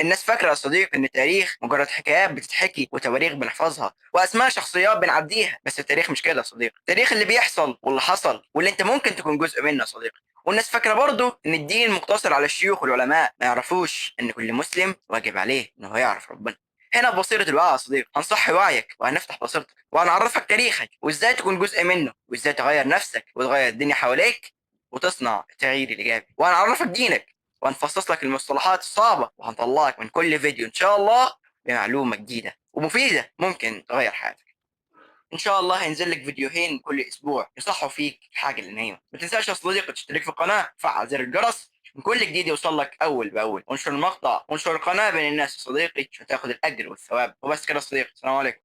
الناس فاكرة يا صديقي إن التاريخ مجرد حكايات بتتحكي وتواريخ بنحفظها وأسماء شخصيات بنعديها، بس التاريخ مش كده يا صديقي. التاريخ اللي بيحصل واللي حصل واللي أنت ممكن تكون جزء منه يا صديقي. والناس فاكرة برضه إن الدين مقتصر على الشيوخ والعلماء، ما يعرفوش إن كل مسلم واجب عليه إن هو يعرف ربنا. هنا ببصيرة الوعي يا صديقي هنصحي وعيك وهنفتح بصيرتك وهنعرفك تاريخك وإزاي تكون جزء منه وإزاي تغير نفسك وتغير الدنيا حواليك وتصنع التغيير الإيجابي، وهنعرفك دينك وهنفصص لك المصطلحات الصعبة وهنطلعك من كل فيديو إن شاء الله بمعلومة جديدة ومفيدة ممكن تغير حياتك. إن شاء الله هينزل لك فيديوهين كل أسبوع يصحوا فيك الحاجة اللي نايمة. ما تنساش يا صديقي تشترك في القناة، فعل زر الجرس عشان كل جديد يوصل لك أول بأول، وانشر المقطع وانشر القناة بين الناس يا صديقي عشان تاخد الأجر والثواب. وبس كده يا صديقي، السلام عليكم.